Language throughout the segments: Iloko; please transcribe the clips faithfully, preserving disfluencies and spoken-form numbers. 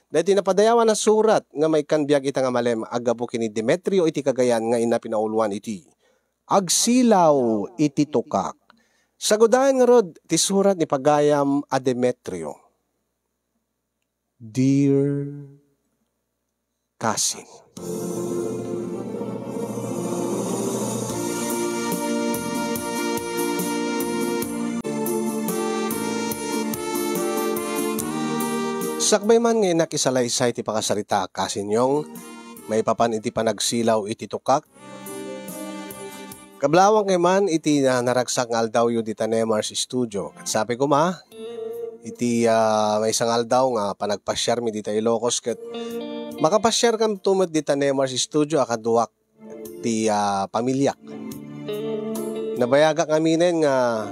Daytoy napadayawan a surat nga maikkan biag ita nga malem aggapu ken ni Demetrio iti Cagayan nga inna pinauloan iti Agsilaw iti Tukak. Sagudayen ngarud ti surat ni pagayam a Demetrio. Dear Cousin. Sakbay man nga innak isalaysay ti pakasaritaak, Cousin Yong, maipapan iti panagsilaw iti tukak, kablawang ngay man iti na-, naragsak nga aldawyo dita Nemar's Studio. Ket sapay koma, iti, ah, maysa nga aldaw nga panagpasiarmi dita Ilocos ket makapasiarkanto met dita Nemar's Studio a kaduak ti, ah, pamiliak. Nabayagak ngaminen nga,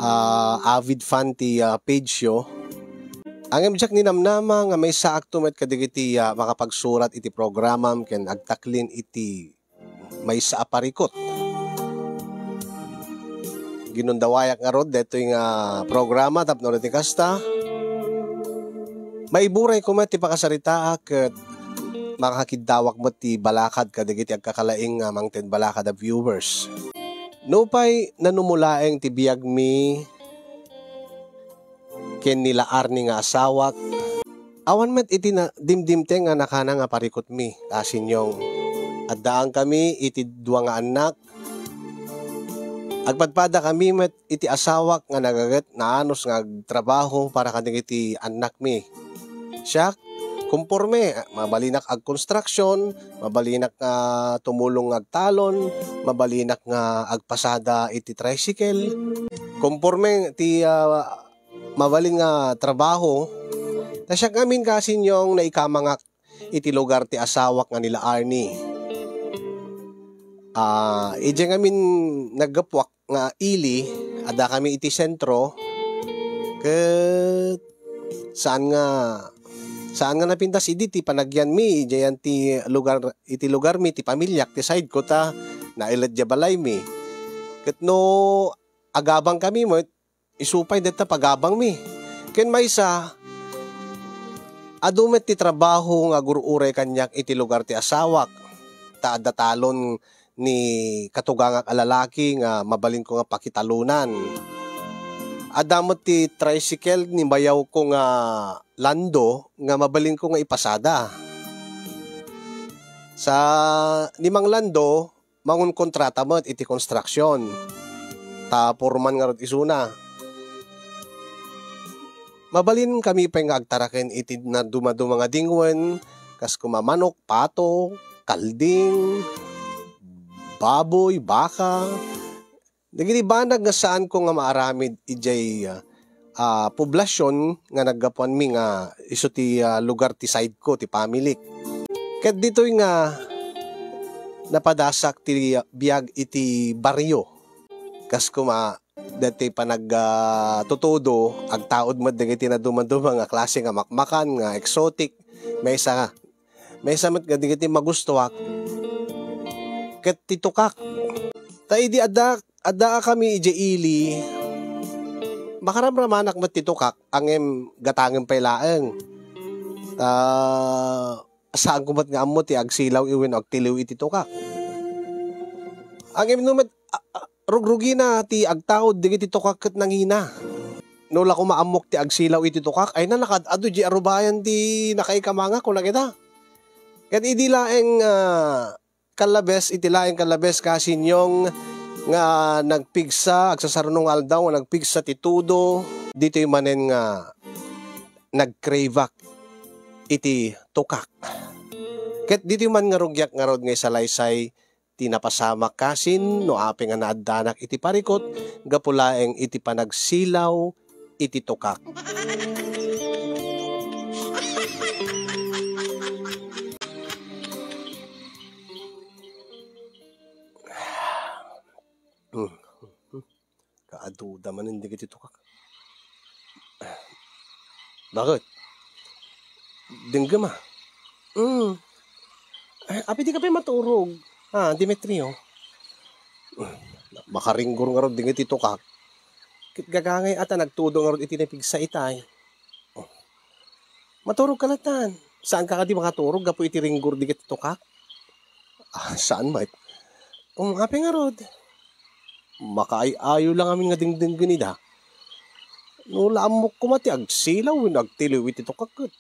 ah, avid fan ti, ah, page yo. Ngem diak ninamnama nga maysaakto met kadagiti, ah, makapagsurat iti programam ken agtaklin iti maysa a parikot. Ginundawayak ngarud daytoy nga programa tapno iti kasta, maiburay koma ti pakasaritaak ket makakiddawak met ti balakad kadagiti agkakalaing nga mangted balakad a viewers. Nupay nanumulaeng ti biagmi ken ni La Arnie nga asawak, awan met iti na-, dimdimteng a nakana nga parikutmi, Cousin Yong. Addaankami iti dua nga annak. Agpadpadakami met iti asawak nga nagaget naanus nga agtrabaho para kadagiti annakmi. Siak, komporme, mabalinak agkonstruksion, mabalinak nga tumulong nga agtalon, mabalinak nga agpasada iti tricycle. Komporme ti, ah, mabalin nga trabaho. Ta siak ngamin, Cousin Yong, naikamangak iti lugar ti asawak nga ni La Arnie. Ah, idiay ngamin naggapuak nga ili, addakami iti sentro, ket saan nga, saan nga napintas idi ti panagyanmi, idiayan ti lugar, iti lugarmi, ti pamiliak, ti side ko, ta nailet diay balaymi. Ket no agabangkami met, isu pay dayta pagabangmi. Ken maysa, adu met ti trabaho nga agur-uray kaniak iti lugar ti asawak, ta adda talon ni katugangak a lalaki nga mabalinko nga pakitalonan. Adda met ti tricycle ni bayawko nga Lando nga mabalinko nga ipasada. Sa ni Mang Lando, mangonkontrata met iti konstruksion. Ta foreman ngarud isuna. Mabalinkami pay nga agtaraken iti nadumaduma nga dingwen, kas koma manok, pato, kalding, baboy, baka. Dagiti banag nga saanko nga maaramid idiay, ah, ah, poblasion nga naggapuanmi nga isu ti, ah, lugar ti side ko, ti pamilik. Ket ditoy nga napadasak ti biag iti barrio. Kas koma, dati panag, ah, tutudo, agtaud met dagiti nadumaduma nga klase nga makmakan, nga exotic. Maysa, maysa met nga dagiti magustuak. Ket ti tukak. Ta idi adda, addaakami idiay ili, makaramramanak met ti tukak, ngem gatangen pay laeng. Ta, saanko met nga ammo ti agsilaw wenno agtiliw iti tukak. Ngem no met, a, a, rugrugina ti agtaud dagiti tukak ket nangina. No la koma ammok ti agsilaw iti tukak, ay na, nakaad-adu diay arubayan ti nakaikamangak, kuna kita. Ket idi laeng, ah, kallabes, iti laeng kallabes, Cousin Yong, nga nagpigsa, agsasarno nga aldaw nga nagpigsa ti tudo, ditoy manen nga nagcraveak iti tukak. Ket ditoy man nga rugiak ngarud nga isalaysay ti napasamak, Cousin, no apay nga naaddanak iti parikut gapu laeng iti panagsilaw iti tukak. Hmm. Kaaduda manen dagiti tukak. Bakit? Denggem a? Hmm. Ay, apay dika pay maturog? Ah, Demetrio. Makaringgor ngarud dagiti tukak. Ket gagangay a ta nagtudo ngarud iti napigsa itay. Oh. Maturog ka latan. Saan ka kadi makaturog gapu iti ringgor dagiti tukak? Ah, saan met? Um, apay ngarud? Makaay-ayo lang amin nga dengdenggen ida. No la ammok koma ti agsilaw wenno agtiliw iti tukak ket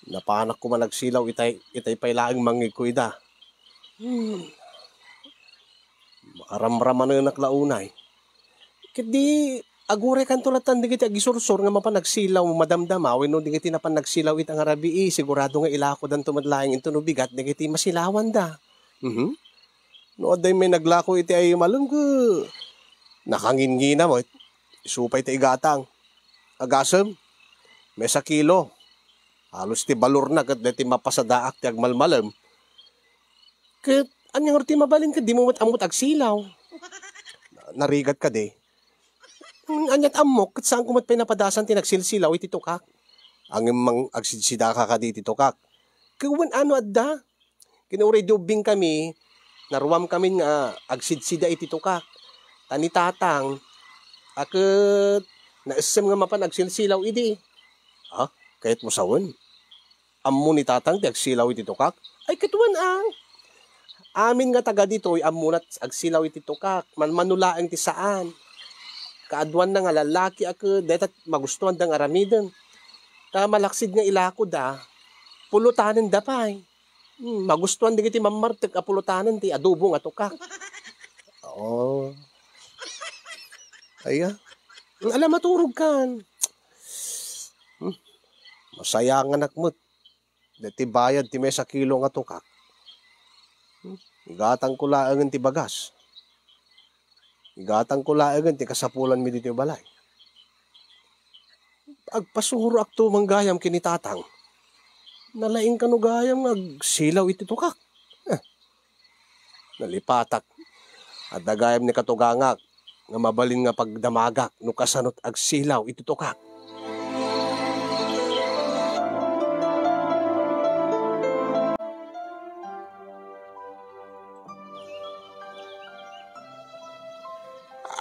napanak koma nagsilaw itay, itay pay laeng mangngegko ida. Hmm. Makaramramanenak la unay. Ket di, aguraykanto latan dagiti agisursor nga mapan nagsilaw madamdama wenno dagiti napan nagsilaw ita nga rabii, sigurado nga ilakodanto met laeng intono bigat dagiti masilawanda. Mhm. No adda met naglako iti ay malem ket nakangingina met. Isu pay ti igatang. Agasem, mesa kilo. Halos ti balorna ket daytoy mapasadaak ti agmalmalem. Ket ania ngarud ti mabalin ket dimo met ammo ti agsilaw? Narigat kadi. Hmm, aniat ammok ket saanko met pay napadasan ti nagsilsilaw iti tukak. Ngem mang-, agsidsidaka kadi iti tukak. Ket wen ano adda? Ken uray di ubbingkami, naruamkami nga agsidsida iti tukak. Ta ni tatang, a ket naessem nga mapan agsilsilaw idi. Ha? Kayatmo sawen? Ammo ni tatang ti agsilaw iti tukak? Ay, ket wen a. Amin nga taga ditoy, ammona ti agsilaw iti tukak. Manmano laeng ti saan. Kaaduanna nga lallaki a ket dayta magustuanda nga aramiden. Ta malaksid nga ilakoda, pulotanenda pay. Hmm, magustuan dagiti mammartek a pulotanen ti adobo nga tukak. Oh. Aya. Ala, maturog kan. Hmm. Masayanganak met. Deti bayad ti mesa kilo nga tukak. Hmm. Igatangko laengen ti bagas. Igatangko laengen ti kasapulanmi ditoy balay. Agpasuroakto manggayam ken ni tatang. Nalaing kano gayam nga agsilaw iti tukak. Eh, nalipatak. Adda gayam ni katugangak nga mabalin nga pagdamagak no kasano't agsilaw iti tukak.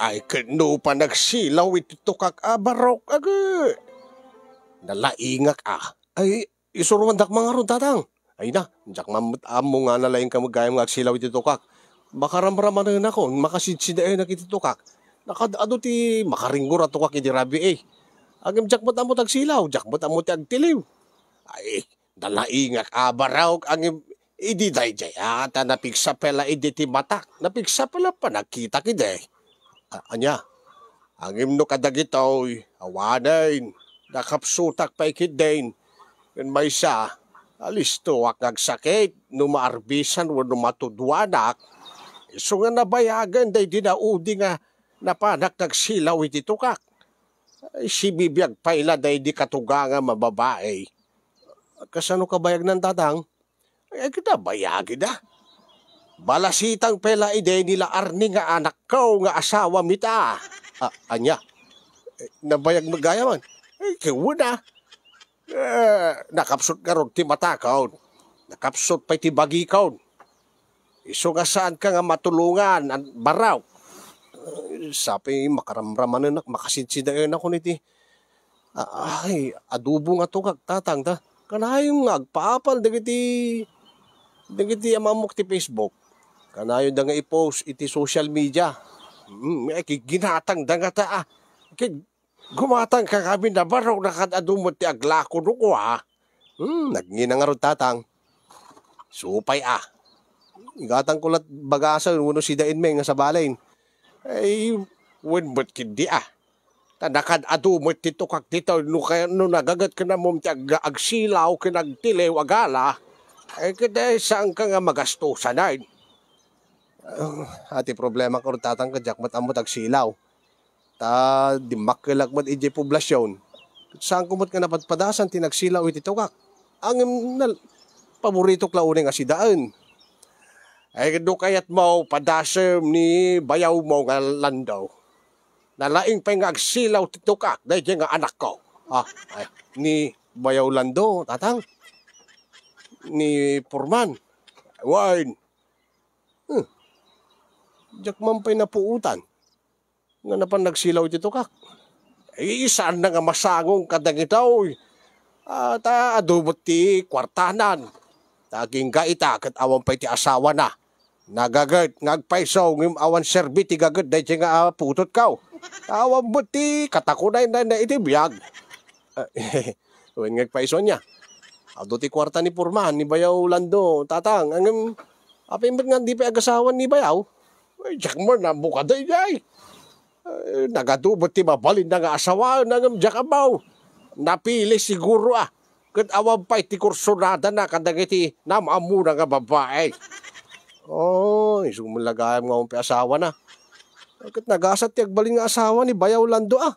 Ay, ket no panagsilaw iti tukak a barok, agi. Nalaingak a. Ay, isuruandak mangarud, tatang. Ay na, diak mammet ammo nga nalaingka met gayam nga agsilaw iti tukak. Makaramramanenakon, makasidsidaenak iti tukak. Nakaad-adu ti makaringgor a tukak idi rabii. Ngem diak met ammo ti agsilaw, diak met ammo ti agtiliw. Ay, nalaingak a barok, ngem idi daydiay a ta napigsa pay la idi ti matak, napigsa pay la panagkitak idi. A-, ania? Ngem no kadagitoy, awanen, nakapsutak pay ketdin. Ken maysa, alistoak nga agsakit no maarbisan wenno matuduanak. Isu nga nabayagen daydi naudi nga napanak nagsilaw iti tukak. Ay, sibibiag pay la daydi katugangam a babai. Kasano kabayagnan, tatang? Ay, kita bayagida. Balasitang pay la idi ni la Arnie nga anakko nga asawam ita. A-, ania? Eh, nabayag met gayam. Ay, ket wen a. Eh, nakapsut ngarud ti matakon. Nakapsut pay ti bagikon. Isu nga saanka nga matulongan, an-, barok. Eh, sapay makaramramanenak, makasidsidaenakon iti A-, ay, adobo nga tukak, tatang, ta. Kanayon nga agpaapal dagiti, dagiti ammok ti Facebook. Kanayonda nga i-post iti social media. Mm, ay, ki-, ginatangda ngata, ah. Ki-, gumatangka ngamin a barok, nakaad-adu met ti aglako no kua. Hmm, nagngina ngarud, tatang. Supay, ah. Igatangko lat bagasen wenno sidaen met nga sabalen. Ay, wen met ketdi, ah. Ta nakaad-adu met ti tukak ditoy no kay-, no nagaget ken ammom ti ag-, agsilaw ken agtiliw a gala, eh, ket, eh, saanka nga magastosanen. Ah, ti problema ko, tatang, ket diak met ammo ti agsilaw. Ta dimmakkelak met idiay poblasion. Saanko met nga napadpadasan ti nagsilaw iti tukak. Ngem nal-, paboritok la unay nga sidaen. Ay, no kayatmo, padasem ni bayawmo nga Lando. Nalaing pay nga agsilaw ti tukak daydiay nga anakko. Ah, ay, ni Bayaw Lando, tatang. Ni Purman. Wen. Hmm. Diak man pay napuotan nga napan nagsilaw iti tukak. Ay, saanna nga masangong kadagitoy. Ah, ta adu met ti kuartanan. Ta agingga ita ket awan pay ti asawana. Nagaget nga agpayso ngem awan serbi ti gaget daydiay nga, ah, putotko. Ta awan met ti katakunayna iti biag. Ah, wen nga agpayso ania? Adu ti kuarta ni Purman, ni Bayaw Lando, tatang, ngem apay met nga di pay agasawa ni Bayaw? Ay, diak met ammo kadaydiay. Eh, nagadu met ti mabalinna nga asawaenna ngem diak ammo. Napili siguro, ah. Ket awan pay ti kursunadana kadagiti naam-ammona nga babbai. Oh, isu met la gayam nga awan pay asawana. Ket nagasat ti agbalin nga asawa ni Bayaw Lando, ah.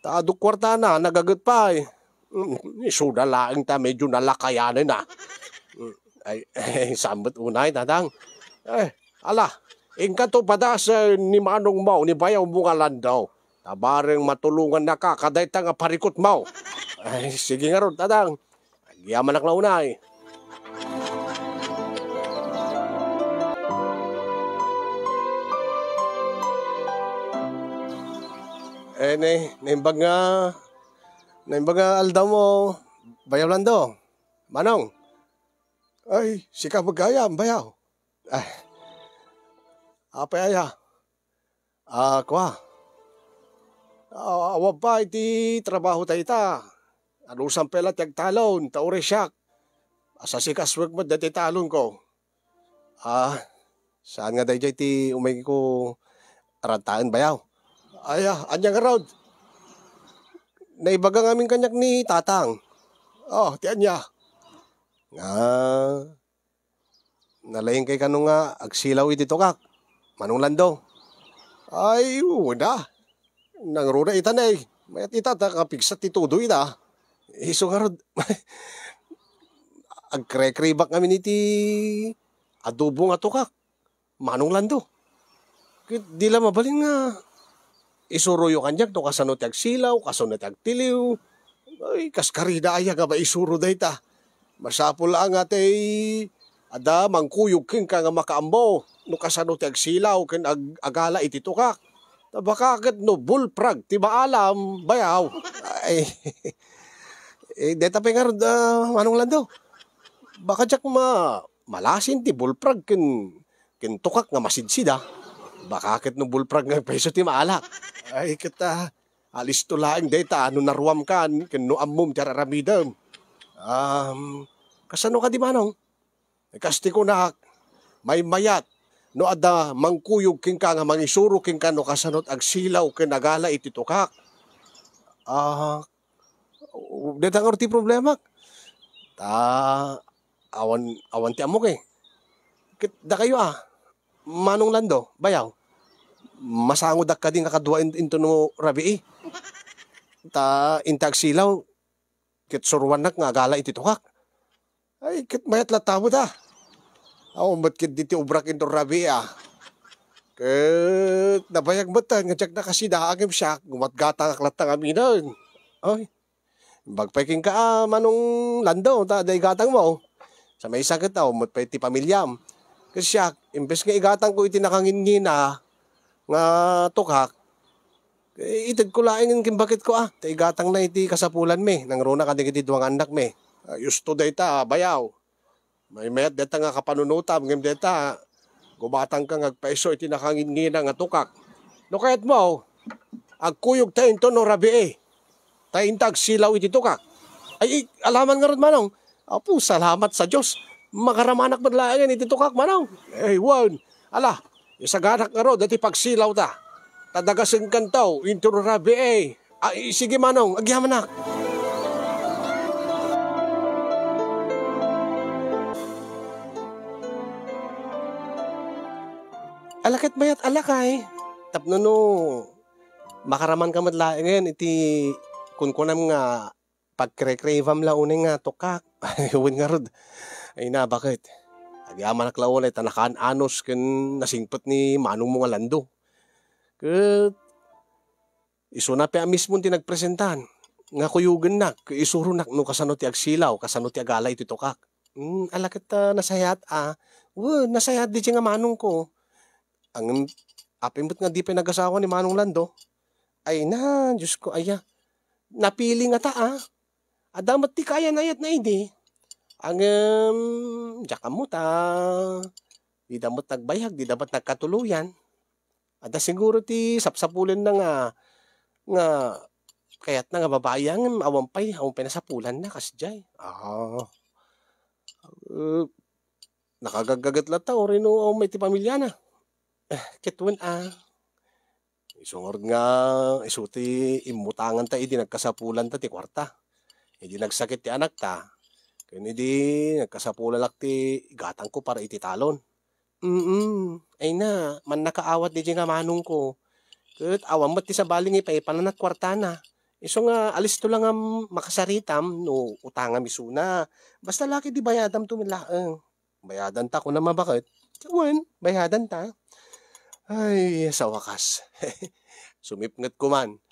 Ta adu kuartana, nagaget pay. Mm, isuna laeng ta medyo nalakayanenna. Mm, ay, saan met unay, tatang? Eh, ala, inkato padas, eh, ni manongmo, ni bayawmo nga Lando. Ta bareng matulongannaka kadayta nga parikutmo. Ay, sige ngarud, tatang. Agyamanak la unay. Eh, ne, naimbag nga, naimbag nga aldawmo, Bayaw Lando. Manong. Ay, sika met gayam, Bayaw. Ay. Apay aya? Ah, kua. Ah, awan pay ti trabaho dayta. Anusan pay la ti agtalon, ta uray siak. Asasikasoek met daytoy talonko. Ah, saan nga daydiay ti umayko aradtaen, Bayaw? Aya, ania ngarud? Naibaga ngamin kaniak ni Tatang. Oh, ti ania? Nga, nalaingkay kano nga agsilaw iti tukak, Manong Lando? Ay, wen a. Nangruna ita, ne. Mayat ita ta kapigsa ti tudo ita. Isu ngarud, agkrekribak ngamin iti adobo nga tukak, Manong Lando. Ket di la mabalin nga isuroyo kaniak no kasano ti agsilaw, kasano ti agtiliw. Ay, kas karina aya nga maisuro dayta. Masapul la nga tay adda mangkuyog kenka nga makaammo no kasano ti agsilaw ken ag-, agala iti tukak. Ta baka ket no bulprag ti maalam, Bayaw. Ay, eh, dayta pay ngarud, ah, Manong Lando. Baka diak ma-, malasin ti bulprag ken, ken tukak nga masidsid, ah. Baka ket no bulprag nga payso ti maalak. Ay, ket, ah, alisto laeng dayta no naruamkan ken no ammom ti ar-aramidem. Um, kasano kadi, Manong? Kas ti kunak, maymayat no adda mangkuyog kenka nga mangisuro kenka no kasano ti agsilaw ken agala iti tukak. Ah, dayta ngarud ti problemak. Ta awan, awan ti ammok, eh. Ket dakayo, ah, Manong Lando, Bayaw, masangodak kadi nga kadua in-, intono rabii? Ta inta agsilaw, ket suroannak nga agala iti tukak. Ay, ket mayat latta met, ah. Awan met ketdi ti obrak inton rabii, ah. Ket nabayag met nga diak nakasida, ngem siak, gumatgatangak latta ngaminen. Ay, imbag pay kenka, ah, Manong Lando, ta adda igatangmo. Sa maysa ket, awan met pay ti pamiliam. Ket siak, imbes nga igatangko iti nakangingina nga tukak, eh, itedko laengen ken baketko, ah, ta igatangna iti kasapulanmi, nangruna kadagiti dua nga annakmi. Ah, husto dayta, Bayaw. Maymayat dayta nga kapanunotam, ngem dayta, gumatangka nga agpayso iti nakangingina nga tukak. No kayatmo, agkuyogta intono rabii, ta inta agsilaw iti tukak. Ay, ay, alaman ngarud, Manong. Apo, salamat sa Dios. Makaramanak met laengen iti tukak, Manong. Ay, wen. Ala, isaganak ngarud iti pagsilawta. Ta dagasenkanto intono rabii. Ay, sige, Manong, agyamanak. Ala ket mayat a lakay. Tapno no makaramanka met laengen iti kunkunam nga pagkrekrebam la unay nga tukak. Ay, wen ngarud. Ay na, baket? Agyamanak la unay ta nakaan-anos ken nasingpet ni manongmo nga Lando. Ket isuna pay a mismo ti nagpresentan nga kuyogennak, isuronak no kasano ti agsilaw, kasano ti agala iti tukak. Hmm, ala ket, ah, nasayaat, ah. Wen, nasayaat daydiay nga manongko. Ngem, apay met nga di pay nagasawa ni Manong Lando? Ay na, Diosko, aya. Napili ngata, ah. Adda met ti kaayan-ayatna idi. Ngem, diak ammo ta dida met nagbayag, dida met nagkatuloyan. Adda siguro ti sapsapulanna nga, nga kayatna nga babai, ngem awan pay, awan pay nasapulanna, kasdiay. Ah. Eh, nakagaggaget latta, uray no awan met ti pamiliana. Eh, ket wen, ah. Isu ngarud nga, isu ti immutanganta idi nagkasapulanta ti kuarta. Idi nagsakit ti anakta, ken idi nagkasapulalak ti igatangko para iti talon. Mm, ay na, mannakaawat diay nga manongko. Ket awan met ti sabali nga ipaipanannak kuartana. Isu nga alisto lang nga makasaritam no utangam isuna. Basta la ket di bayadamto met laeng. Bayadanta, kunam a baket. Wen, bayadanta. Ay, sa wakas. Sumipngetko man.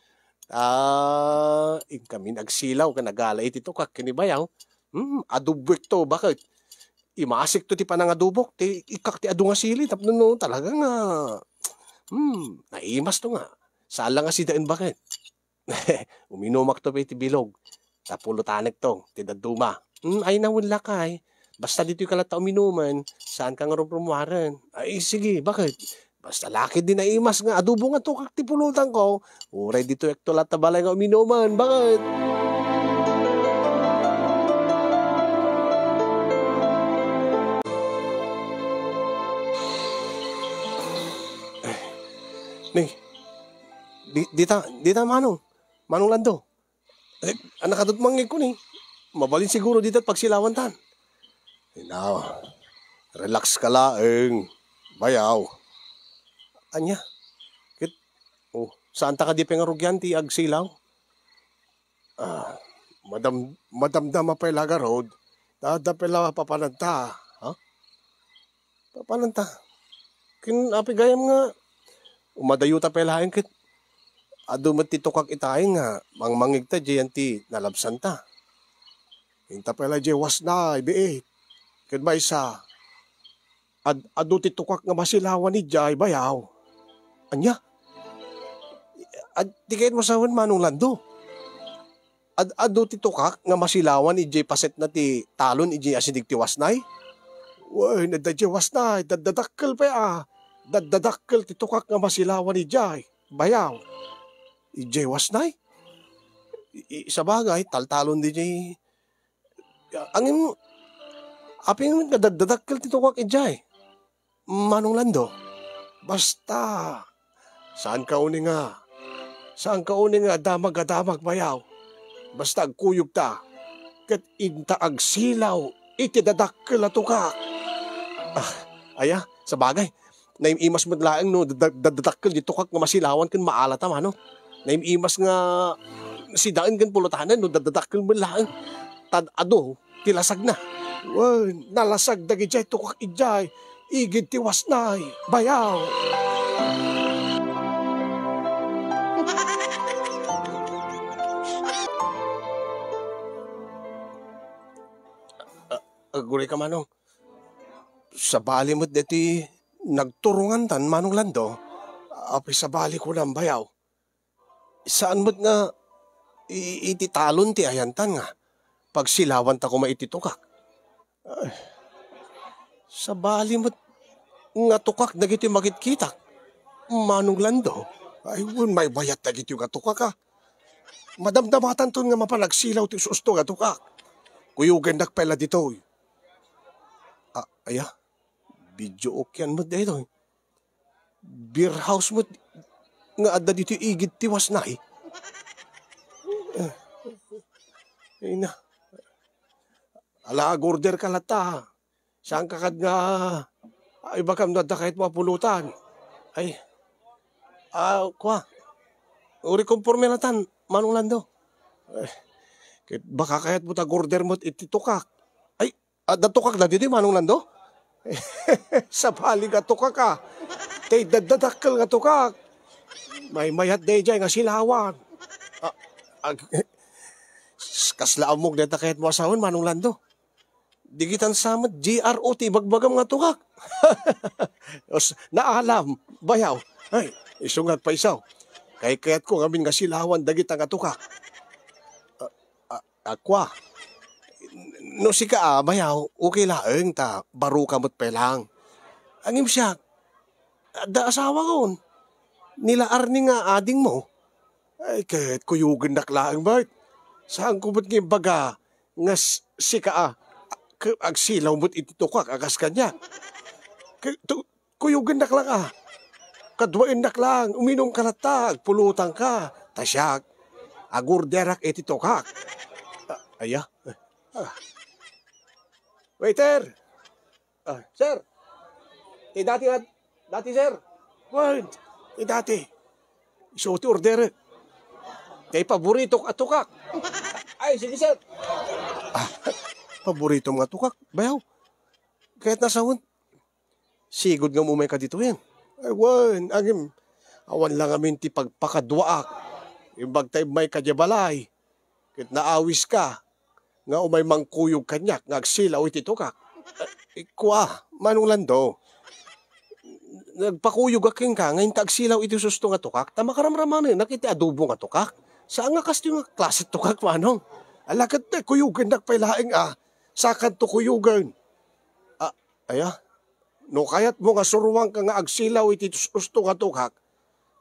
Ah, inkamin agsilaw ken agala iti tukak ken ni bayaw. Hmm, adubekto, baket. Imasikto ti panangadubok, ti ikkak ti adu nga sili, tapno no, talaga nga, hmm, naimasto nga. Saan la nga sidaen, baket. Uminumakto pay iti bilog. Ta pulotanekto ti dadduma. Hmm, ay, nawen lakay. Basta ditoyka latta uminumen, saanka nga rumrumuaren. Ay, sige, baket? Basta la ket di naimas nga adobo nga tukak ti pulotangko, uray ditoyakto latta balay nga uminumen, baket? Ni, di, dita, dita, Manong. Manong Lando. Eh, anak, adut mangngegko ni. Mabalin siguro dita pagsilawantan. Now, relax ka laeng. Bayaw. Ania? Ket, oh, saanta kadi pay nga rugian ti agsilaw? Ah, madam-, madamdama pay la garud. Adda pay la papananta, ha? Papananta. Ken apay gayam nga umadayuta pay laeng ket adu met ti tukak itay nga mangmangngegta diay ti nalabsanta. Inta pay la diay wasna, ibiit. Ken maysa, ad-, adu ti tukak nga masilawan idiay, bayaw. Ania? Ad-, ti kayatmo sawen, Manong Lando? Ad-adu ti tukak nga masilawan idiay pasetna ti talon idiay asideg ti wasnay? Wen, adda idiay wasnay, daddadakkel pay a. Daddadakkel ti tukak nga masilawan idiay, bayaw. Idiay wasnay? I-, i-, sabagay, taltalon di idiay. Ngem, apay nga daddadakkel ti tukak idiay? Manong Lando, basta, saanka uni nga, saanka uni nga damag a damag, bayaw. Basta agkuyogta, ket inta agsilaw iti dadakkel a tukak. Ah, aya, sabagay, naim-imas met laeng no da-, da-, dadakkel di tukak nga masilawan ken maalata, mano? Naim-imas nga sidaen ken pulotanen no da-, dadakkel met laeng. Tad-adu, ti lasagna. Wen, nalasag dagidiay tukak idiay igid ti wasnay, bayaw. A-, aguray ka, Manong. Sabali met deti nagturongantan, Manong Lando. Apay sabali kunam, bayaw? Saan met nga i-, iti talon ti ayantan nga pagsilawanta koma iti tukak. Ay, sabali met nga tukak dagiti makitkitak, Manong Lando. Ay, wen, maymayat dagiti nga tukak, a. Madamdamatanton nga mapan agsilaw ti us-usto nga tukak. Kuyogennak pay la ditoy. A, aya, video okay met daytoy. Beer house met nga adda ditoy igid ti wasnay. Eh, ay na. Ala, ag-order ka latta. Saanka kad nga ibagam no adda kayatmo a pulutan. Ay. Ah, kua. Uray konporme latan, Manong Lando. Eh, ket baka kayatmo ta ag-order met iti tukak. Ay, adda tukak dagiti, Manong Lando? Sabali nga tukak, a. Tay daddadakkel nga tukak. Maymayat daydiay nga silawan. A, ag-, kasla ammok dayta kayatmo a sawen, Manong Lando. Digitan sa met, G R O ti ibagbagam nga tukak. Os, naalam, bayaw. Ay, isu nga agpayso. Kaykayatko ngamin nga silawan dagita nga tukak. A, a, A, kua, no sika a, bayaw, okay laeng ta baro ka met pay laeng. Ngem siak, adda asawakon. Ni la Arnie nga adingmo. Ay, ket kuyogennak laeng met. Saanko met nga imbaga nga s-, sika a, ke-, agsilaw met iti tukak a kas kaniak. Ke-, tu-, Kuyogennak laeng a. Kaduaennak laeng, uminumka latta, agpulotangka. Ta siak, agorderak iti tukak. A, aya? A. Waiter! A, sir! Ti dati nga, dati, sir! Wen, ti dati. Isu ti orderek. Ti paboritok a tukak. Ay, sige, sir. A, paboritom nga tukak, bayaw. Kayatna sawen. Sigud nga umay ka ditoyen. Ay, wen, ngem, awan la ngamin ti pagpakaduaak. Imbag ta immay ka diay balay. Ket naawiska nga umay mangkuyog kaniak nga agsilaw iti tukak. Ay, kua, Manong Lando. Nagpakuyogak kenka nga inta agsilaw iti susto nga tukak, ta makaramramanenak iti adobo nga tukak. Saan nga kastoy nga klase tukak, Manong? Ala ket, kuyogennak pay laeng a. Sakanto kuyogen. A, aya? No kayatmo nga suroanka nga agsilaw iti us-, usto nga tukak,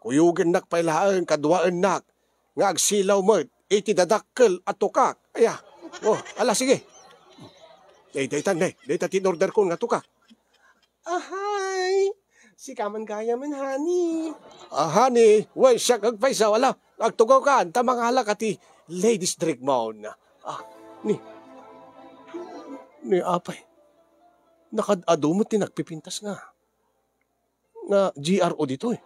kuyogennak pay laeng kaduaennak nga agsilaw met iti dadakkel a tukak. Aya? O, ala, sige. Day, daytan, day. Dayta ti in-orderkon nga tukak. Ahay! Sika man gayamen, honey. A, honey, wen, siak agpayso, ala, agtugawkan, ta mangalaka ti ladies drink mon. A, ni, ni apay, nakaad-adu met ti nagpipintas nga, nga G R O ditoy.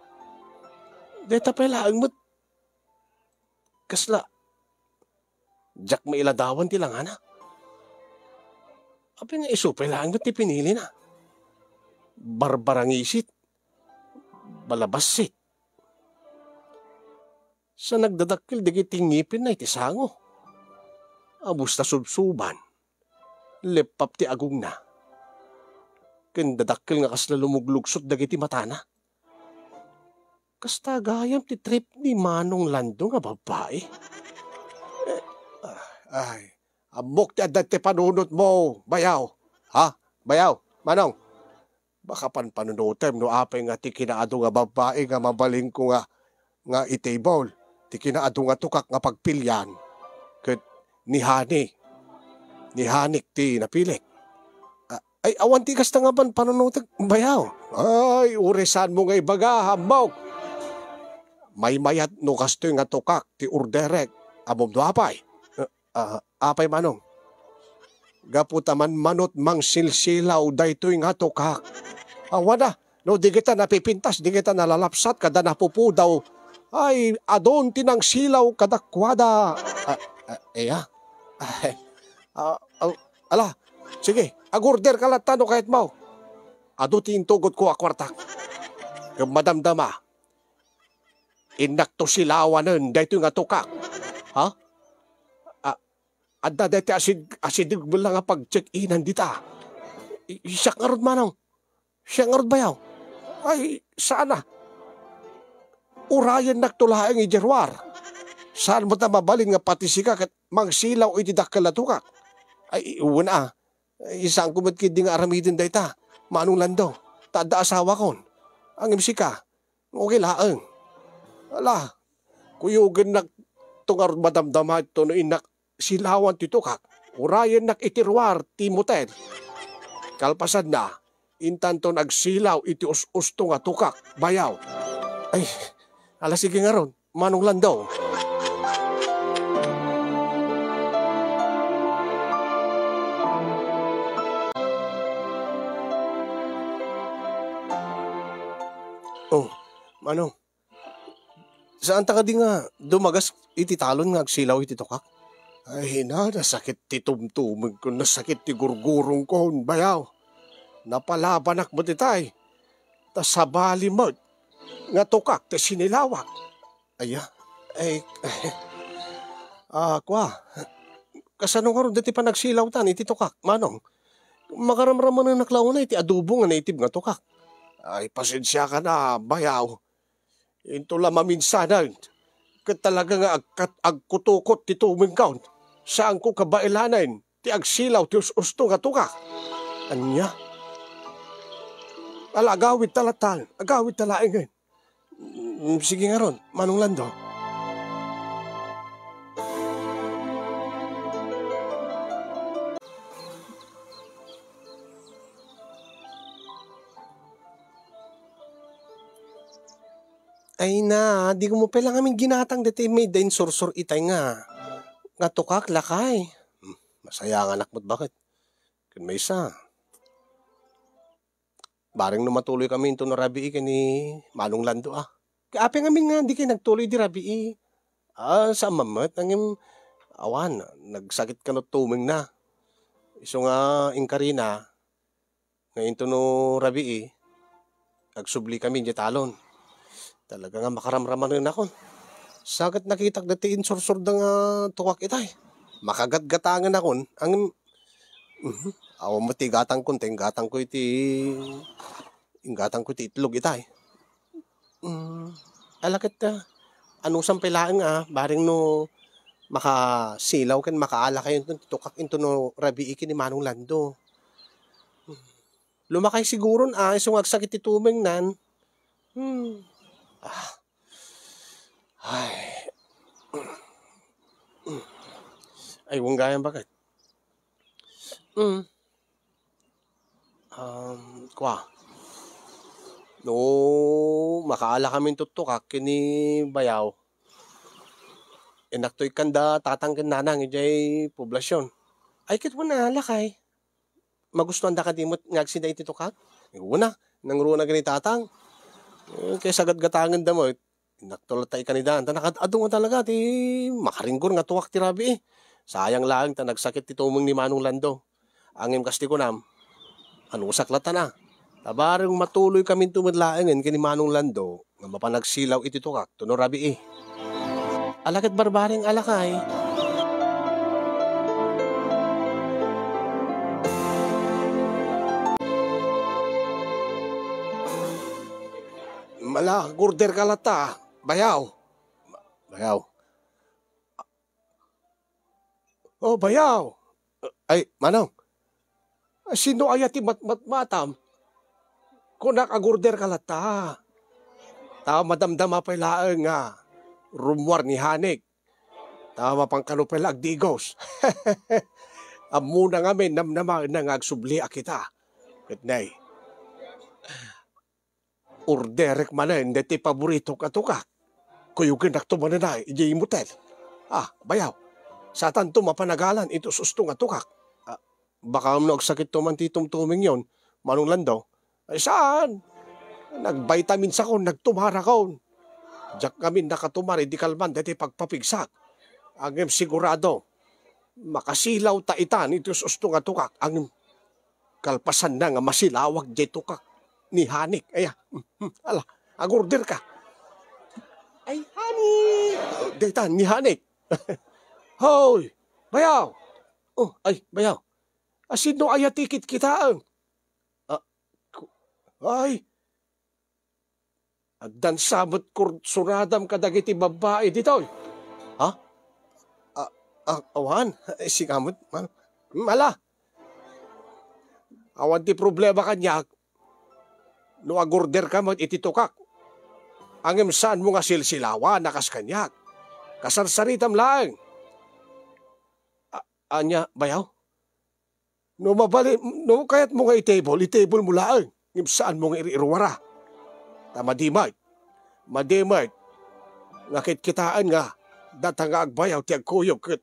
Dayta pay laeng met, kasla, diak mailadawan ti langana. Apay nga isu pay laeng met ti pinilina? Barbarangisit, balabassit. Sa nagdadakkel dagiti ngipenna iti sango. Abus ta subsuban, leppap ti agongna. Ken dadakkel nga kasla lumuglugsot dagiti matana. Kasta gayam ti trip ni Manong Lando nga babbai. Eh, ah, ay, ammok ti adda ti panunotmo, bayaw. Ha? Bayaw, Manong? Baka panpanunotem no apay nga ti kinaadu nga babbai nga mabalinko nga, nga i-table, ti kinaadu nga tukak nga pagpilian, ket ni Hani, ni Hanik ti napilik. A-, ay, awan ti kasta nga panpanunotek, bayaw. Ay, uray saanmo nga ibaga, ammok. Maymayat no kastoy nga tukak ti orderek, ammom no apay? Ah, apay, Manong? Gapu ta manmanot mangsilsilaw daytoy nga tukak. Awan a, no di kita napipintas, di kita nalalapsat, kada napupudaw. Ay, adun ti nangsilaw kadakuada. Ah, ah, iya? Ay, ah, ah, ala, sige, agorder ka latta no kayatmo. Adu ti intugotko a kuartak. Ngem madamdama, innakto silawanen daytoy nga tukak. Ha? A-, adda daytoy asid-, asideg met la nga pag-check-inan dita. I-, siak ngarud, Manong. Siak ngarud, bayaw. Ay, saan a. Urayennakto laeng idiay ruar. Saan met a mabalin nga pati sika ket mangsilaw iti dakkel a tukak? Ay, wen a. Ay, saanko met ketdi nga aramiden dayta, Manong Lando. Ta adda asawakon. Ngem sika, okay laeng. Ala, kuyogennakto ngarud madamdama daytoy no innak silawan ti tukak. Urayennak iti ruar ti motel. Kalpasanna, intanton agsilaw iti us-usto nga tukak, bayaw. Ay, ala, sige ngarud, Manong Lando. Oh, Manong, saanta kadi nga dumagas iti talon nga agsilaw iti tukak? Ay, ina, nasakit ti tumtumengko, nasakit ti gurgurongko, bayaw. Napalabanak met itay. Ta sabali met nga tukak ti sinilawak. Aya? Ay, ah, kua. Kasano ngarud ti panagsilawtan iti tukak, Manong? Makaramramanenak la unay ti adobo nga naitib nga tukak. Ay, pasensiakan a, bayaw. Into la maminsanan, ket talaga nga agkat-, agkutukot ti tumengkon. Saanko kabaelanen ti agsilaw ti us-usto nga tokak. Ania? Ala, agawidta latta, agawidta laengen. Mm, sige ngarud, Manong Lando. Ay na, diko met pay la ngamin ginatang daytoy mayda insursor itay nga, nga tokak, lakay. Hmm, masayanganak met baket. Ken maysa, bareng no matuloykami intono rabii ken ni Manong Lando, a. Apay ngamin nga dikay nagtuloy idi rabii? A, saan man met, ngem awan, nagsakit kano tumengna. Isu nga inkarina, nga intono rabii, agsublikamin idiay talon. Talaga nga makaramramanenakon. Sa ket nakitak daytoy insursurda nga tokak itay. Makagatgatangenakon, ngem, mhm, awan met ti igatangkon, ta inggatangko iti, inggatangko iti itlog itay. Mm, ala ket, a, anusan pay laeng, a, bareng no makasilaw ken makaalakayo inton ti tokak intono rabii ken ni Manong Lando. Lumakay siguron, a, isu nga agsakit ti tumengnan. Hmm. A. Ay. Ay, wen gayam baket. Hmm. Um, kua. No, makaalakamin ti tokak ken ni bayaw, innakto ikkanda tatang ken nanang idiay poblasion. Ay, ket wen a, lakay. Magustuanda kadi met nga agsida iti tokak? Wen a, nangruna ken ni tatang. E, ket sa gatgatangenda met, innakto latta ikkanida. Ta nakaad-adu nga talaga ti makaringgor nga tokak ti rabii. Sayang laeng ta nagsakit ti tumeng ni Manong Lando. Ngem kas ti kunam, anusak latta na. Ta bareng matuloykaminto met laengen ken ni Manong Lando nga mapan agsilaw iti tokak intono rabii. Ala ket barbareng a, lakay. Ala, order ka latta, bayaw. Bayaw. O, bayaw. Ay, manong. Sino aya ti matmatmatam? Kunak, agorder ka latta. Ta madamdama pay laeng nga rummuar ni Hanik. Ta mapan kano pay la agdigos. Ammona ngamin, namnamaenna nga agsubliak ita. Ket nay, orderek manen daytoy paboritok a tokak. Kuyogennakto manen idiay motel. A, bayaw, satanto mapan agalan iti us-usto nga tokak. A, baka no agsakitto man ti tumtumengyon, Manong Lando? Ay, saan? Nagvitaminsakon, nagtumarakon. Diak ngamin nakatumar idi kalman daytoy pagpapigsak. Ngem sigurado, makasilaw ta itan iti us-usto nga tokak. Ngem kalpasanna nga masilawag diay tokak ni Hanik. Aya, hmm, hmm, ala, agorder ka. Ay, Hanik! Dayta, ni Hanik. Hoy, bayaw! O, ay, bayaw. A, sino aya ti kitkitaem? A, ku-, ay, Addan sa met kursuradam kadagiti babbai ditoy. Ha? A-, a-, awan. Sika met, man. Ala. Awan ti problema kaniak no agorder ka met iti tokak. Ngem saanmo nga silsilawan a kas kaniak. Kasarsaritam laeng. A-, ania, bayaw? No mabali-, no kayatmo nga itable, itablemo laeng. Ngem saanmo nga ir-iruara. Ta madi met. Madi met nga kitkitaen nga data nga agbayaw ti agkuyog ket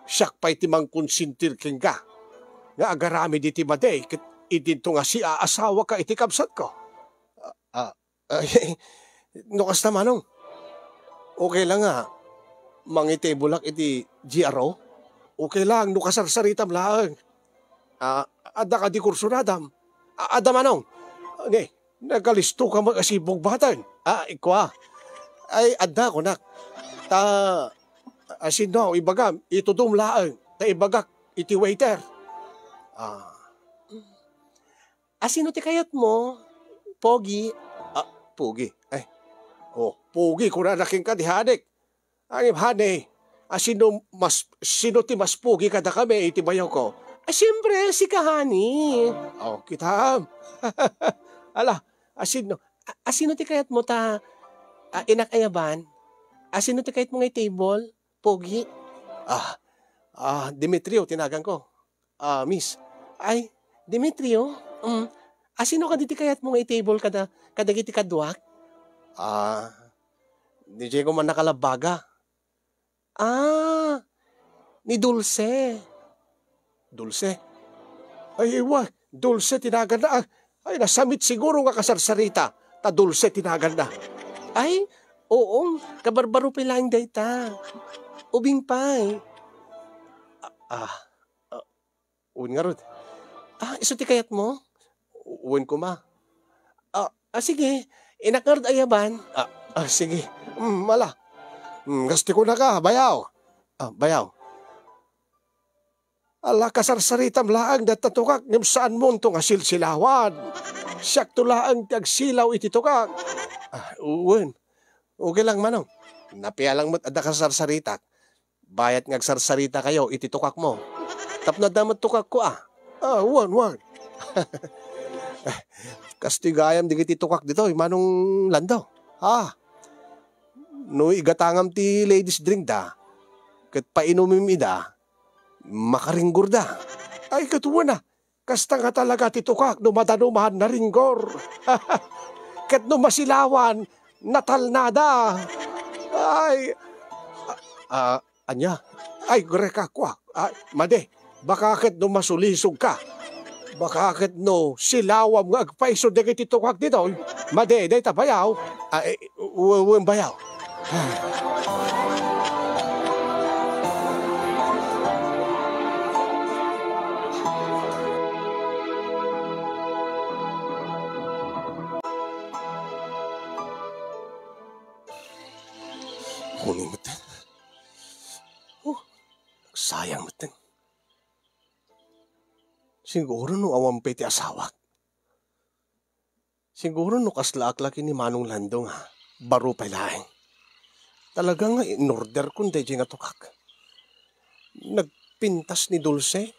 siak pay ti mangkonsentir kenka nga agaramid iti madi ket idinto nga siaasawaka iti kabsatko. A, a, Ay, no kasta, manong, okay la nga mangitable-ak iti G R O? Okay lang no kasarsaritam laeng. A, adda kadi kursuradam? A, adda, manong. Nagkalisto ka met a sibugbatan. A, ikua. Ay, adda, kunak. Ta, a, sino, ibagam, itudom laeng. Ta ibagak iti waiter. A. A, sino ti kayatmo? Pogi? A, pogi. Ay. O, pogi, kunana kenka ti Hanik. Ngem, honey, A, sino mas, sino ti mas pugi kadakami iti bayawko? A, siempre, sika, honey. O, kitaem. Ala, a, sino, a, a, sino ti kayatmo ta, a, inak ayaban? A, sino ti kayatmo nga i-table? Pugi? A, a, Demetrio ti naganko. A, miss. Ay, Demetrio? Mm. A, sino kadi ti kayatmo nga i-table kada, kadagiti kaduak? A, diay koma nakalabbaga. A, ni Dulce. Dulce? Ay, wa, Dulce ti naganna. Ay, nasamit siguro nga kasarsarita, ta Dulce ti naganna. Ay, oo, kabarbaro pay laeng dayta. Ubing pay. A, a, a, wen ngarud. A, isu ti kayatmo? Wen koma. A, a, sige. Inak ngarud ayaban. A, a, sige. Mm, ala. Mm, kas ti kunaka, bayaw. A, bayaw. Ala, kasarsaritam laeng dayta tukak, ngem saanmonto nga silsilawan. Siakto laeng ti agsilaw iti tukak. A, wen. Okay lang, manong. Napialang met adda kasarsaritak. Bayat nga agsarsarita kayo iti tukakmo. Tapno adda met tukakko, a. A, wen, wen. Kastoy gayam dagiti tukak ditoy, Manong Lando. A. No igatangam ti ladies drink da, ket painumem ida, makaringgor da. Ay, ket wen a, kasta nga talaga ti tukak no madanuman naringgor. Ket no masilawan, natalnada. Ay, a, a, ania? Ay, Greka, kua. A, madi, baka ket no masulisog ka. Baka ket no silawam nga agpaiso dagiti tukak ditoy. Madi, dayta bayaw. A, e, wen, wen bayaw. Kuning met. Oh, nagsayang met. Siguro no awan pay ti asawak. Siguro no kaslaak la ken ni Manong Lando nga baro pay laeng. Talaga nga in-orderkon daydiay nga tukak. Nagpintas ni Dulce.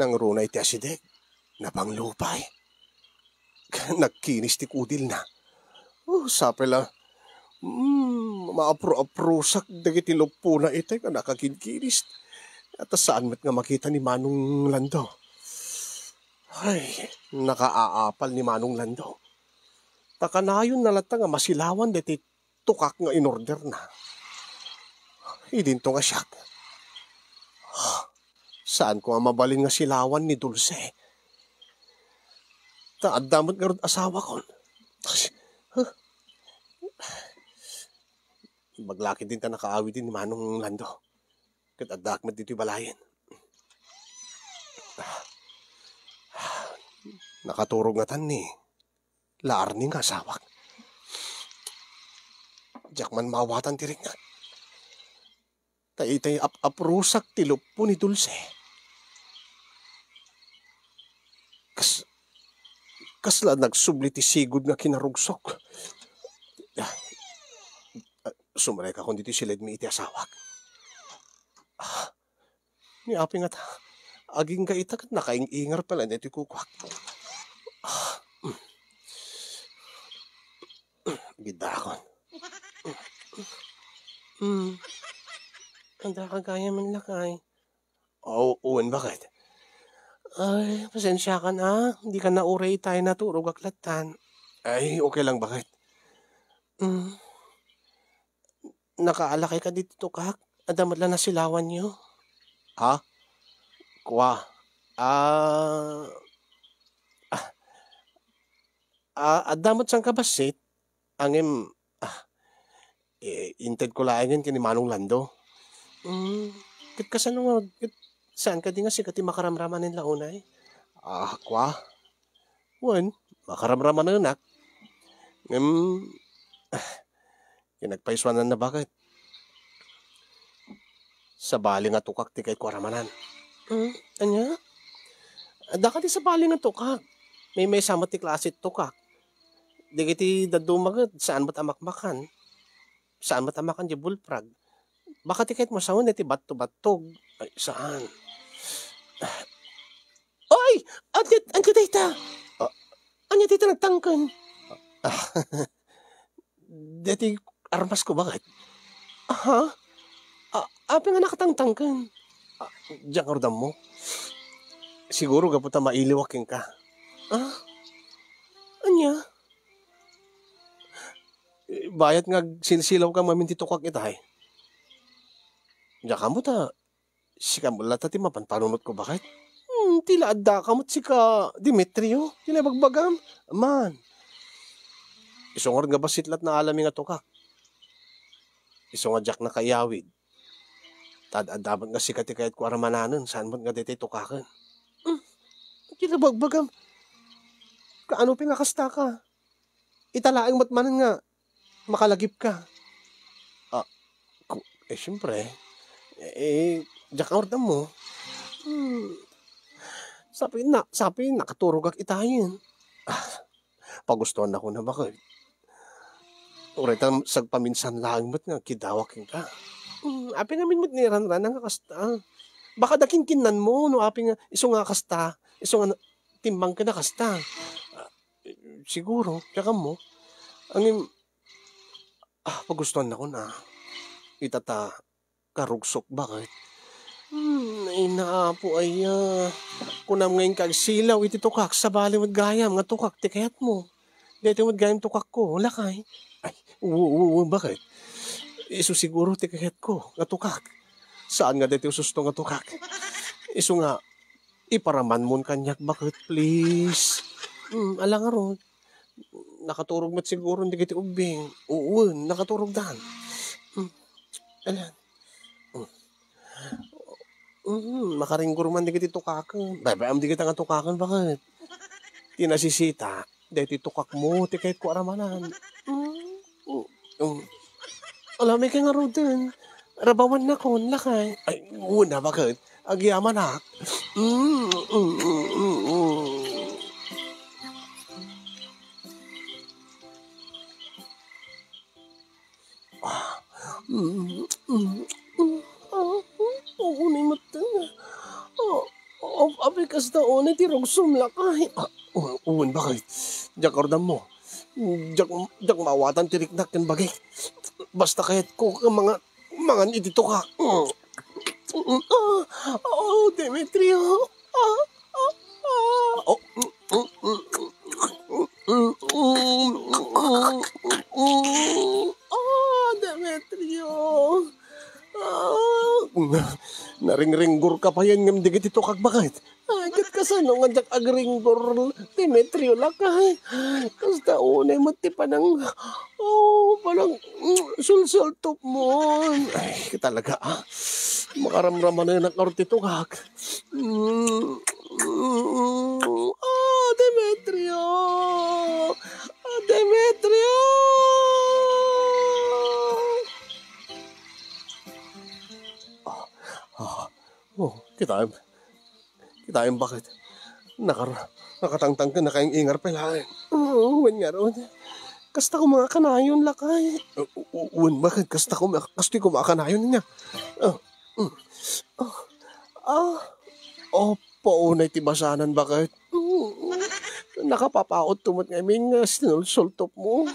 Nangruna iti asideg. Napanglupay. Nagkinis ti kudilna. Oh, sapay la. Mm, maapro-aprosak dagiti luppona itay nga nakakinkinis. Ta saan met nga makita ni Manong Lando. Ay, nakaaapal ni Manong Lando. Ta kanayonna latta nga masilawan daytoy tukak nga in-orderna. Idinto nga siak. Saanko nga mabalin nga silawan ni Dulce. Ta adda met ngarud asawakon. Huh? Ibaglakid din ta nakaawid ni Manong Lando. Ket addaak met ditoy balayen. Nakaturog ngatan ni la Arnie nga asawak. Diak man maawatan ti riknak. Ta itay ap-aprusak ti luppo ni Dulce. Kas-, kasla nagsubli ti sigud nga kinarugsok. Ah, ah, sumrekakon ditoy siledmi iti asawak. Ah, ni apay ngata, agingga ita ket nakaing-ingar pay laeng daytoy kukuak. Ah, mm. Gidakon. Hmm. Adda ka gayam lakay. Oo, wen, baket? Ay, pasensiakan a. Dika nauray itay, naturogak lattan. Ay, okay lang, baket? Hmm. Nakaalakay ka ditoy tukak? Adda met la nasilawanyo? Ha? Kua? Ah, ah, ah, adda met sangkabassit? Ngem, ah, eh, intedko laengen ken ni Manong Lando. Hmm, ket kasano nga, ket saan kadi nga sika ti makaramramanen la unay? Ah, kua? Wen, makaramramanenak. Ngem, ah, kinagpaisuananna baket. Sabali nga tukak ti kayatko a ramanan. Hmm, ania? Adda kadi sabali nga tukak. Maymaysa met ti klase ti tukak. Dagiti dadduma ket saan met a makmakan. Saan met a makan diay bulprag. Baka ti kayatmo sawen daytoy batto-battog. Ay, saan? Oy! Ania, ania dayta? Ah, ania dayta nagtangken? Ah, daytoy armasko, baket. Aha? Ah, apay nga nakatangtangken? Ah, diak ngarud ammo. Siguro gapu ta mailiwak kenka. Ah? Ania? Eh, bayat nga agsilsilawka ngamin ti tukak itay. Diak ammo ta sika met latta ti mapan panunotko, baket? Hmm, ti la addaka met sika, Demetrio, ti la ibagbagam. Man, isu ngarud nga bassit lat naalami nga tukak. Isu nga diak nakaiyawid. Ta ad-adda met nga sika ti kayatko a ramananen, saan met nga daytoy tukaken. Hmm, ti la ibagbagam. Kaano pay nga kastaka? Ita laeng met manen nga makalagipka. Ah, ku-, eh, siyempre. Eh, diak ngarud ammo. Hmm. Sapay na, sapay nakaturogak itayen. Ah, pagustuannak na, baket. Uray ta sagpaminsan laeng met nga agkidawak kenka. Hmm, apay ngamin met ni ranrana nga kasta? Baka da kinkinnanmo no apay nga isu nga kasta, isu nga na-, timmangken a kasta. Ah, siguro, diak ammo. Ngem, ah, pagustuannakon a. Ita ta karugsok, baket. Hmm, ay, naapo aya. Kunam nga inka agsilaw iti tukak, sabali met gayam nga tukak ti kayatmo. Daytoy met gayam tukakko, lakay. Ay, wen, wen, wen, baket? Isu siguro ti kayatko nga tukak. Saan nga daytoy ususto nga tukak? Isu nga iparamanmon kaniak, baket, please. Hmm, ala ngarud. Nakaturog met siguro dagiti ubbing. Wen, nakaturogdan. Hmm. Alan. Hmm. Hmm, makaringgor man dagiti tukaken. Baybay-am dagita nga tukaken, baket? Ti nasisita, daytoy tukakmo ti kayatko a ramanan. Hmm. Hmm. Hmm. Alamay kay ngaruden. Rabawannakon, lakay. Ay, wen a, baket? Agyamanak. Mm, mm, mm, mm, mm. Ah, mm, mm, mm. Ah, mm, unay met. Ah, ah, apay kasta unay ti rugsom, lakay? Ah, u-, wen, baket? Diak ngarud ammo. Diak, diak maawatan ti riknak ken bagik. Basta kayatko nga manga-, mangan iti tukak. Mm. Ah, oh, Demetrio. Ah, ah, ah. Oh. Ah, Demetrio. Ah. Naringringgorka payen ngem dagiti tukak, baket? Ay, ket kasano nga diak agringgor, Demetrio, lakay? Kasta unay met ti panang, oh, panang, mm, sulsultopmon. Ay, talaga, ah. Makaramramanenak ngarud ti tukak. Mm, mm, ah, Demetrio! Ah, Demetrio! Ah, ah, oh, kitaem. Kitaem, baket? Nakar-, nakatangtangken, nakaing-ingar pay laeng. Oo, wen ngarud. Kasta koma a kanayon, lakay. U-, u-, wen, baket? Kasta koma, kastoy koma a kanayon niya. Ah, mm. Ah, ah. Opo, unay ti basanan, baket? Mm. Nakapapautto met ngamin nga sinulsultopmo.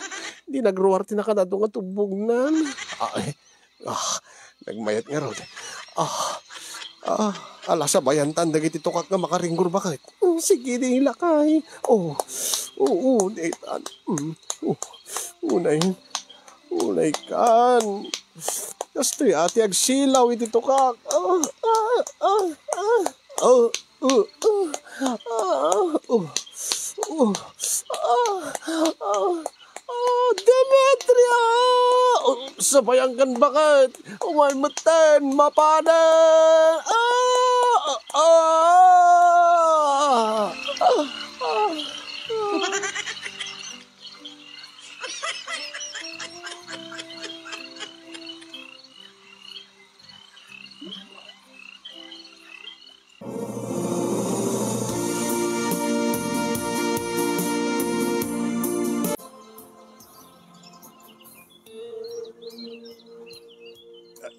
Di nagruar ti nakanado nga tubbognan. Ay, ah, nagmayat ngarud. Ah, ah, ala, sabayantan dagiti tukak nga makaringgor, baket? Mm, sige, di lakay. Oh, oo, di tan. Mm, oh, unay, unay kan. Kastoy a ti agsilaw iti tukak. Ah, ah, ah, ah. Oh, oh, oh. Ah, oh, oh. Ah, ah. Ah, Demetrio! Oh, sabayan kan, baket? Umay metten, mapanen! Ah! Ah! Ah! Ah!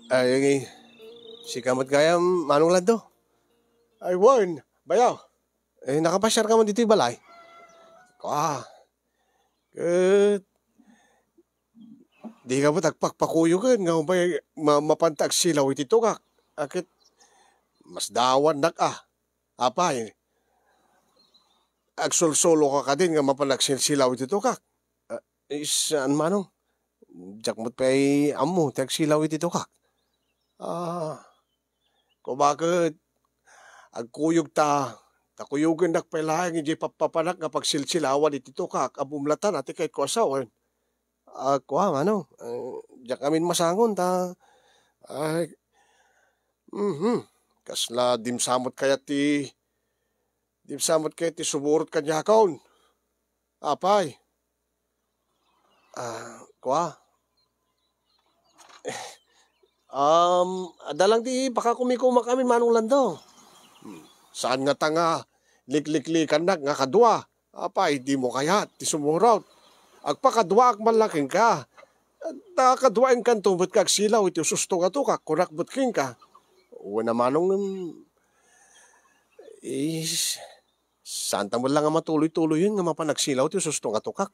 Ay, sika met gayam, Manong Lando? Ay, wen, bayaw. Eh, nakapasiarka man ditoy balay? Kua, ket dika met agpakpakuyogen nga umbay ma-, mapanta agsilaw iti tukak. A, ket masdawannak a. Apay, agsulsuloka kadin nga mapan agsilsilaw iti tukak? A, eh, saan, Manong. Diak met pay ammo ti agsilaw iti tukak. Ah, koma ket agkuyogta, ta kuyogennak pay laeng idiay pappapanak nga pagsilsilawan iti tukak a bumlatan a ti kayatko a sawen. A, kua, Manong, eh, diak amin masangon ta, ay, mhm, kasla dimsamot kayat ti, dimsamot kayat ti sumurot kaniakon. Apay. Ah, kua. Um, adda lang ti pakakumikumak amin, Manong Lando. Hmm. Saan ngata nga likliklikannak nga kadua? Apay, dimo kayat ti sumurot? Agpakaduaak man la kenka. Ta kaduaenkanto met nga agsilaw iti ususto nga tukak, kunak met kenka. Wen a, Manong, em, is, Saanta met la nga matuloy-tuloyen nga mapan agsilaw ti ususto nga tukak.